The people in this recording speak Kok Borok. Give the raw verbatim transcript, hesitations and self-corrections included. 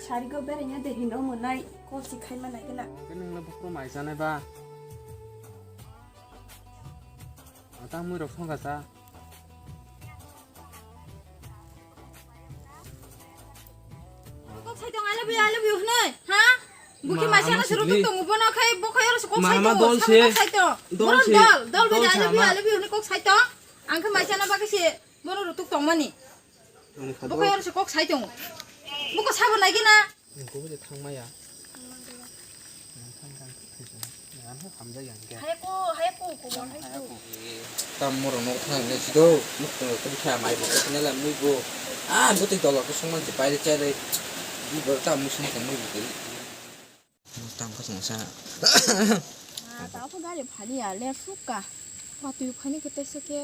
Sarigo beraina de hino monai, kok si khai manai gana. Kene hingla bukro mai sanai ba. Atang mui rok songka sa. Kok sai tong, "I love you, I love you," hwnwi, ha? Bukhe ma, maisa ma no suru sibli. Tuk tongo, bono khai, bo khai oro se kok sai tongo, dol sabo se. Kok sai tong. Dol bono se. Dol, dol bai, "I love you, I love you," hwnwi kok sai tong. Ang khe maisa no bagwi se bono rutuk tongmani. Ani kha bo khai oro se kok sai tongo. Bo kok sabo nai gina. Ang kubude thangmaya. Ang thang thang thang thang. Ang hamjak yang khe. Hai ko, hai ko, ko, hai ko. Tam moro nok thang ne sido. Nuk to ko kha mai bo ko ne la mui bo. Ah, bo te dolo ko songman je paire chaire. Di bo tam mui song tang mui bo. Tam ko song sa. Ah, ta ko gari phani ya le suka. Wa tu phani kete se ke.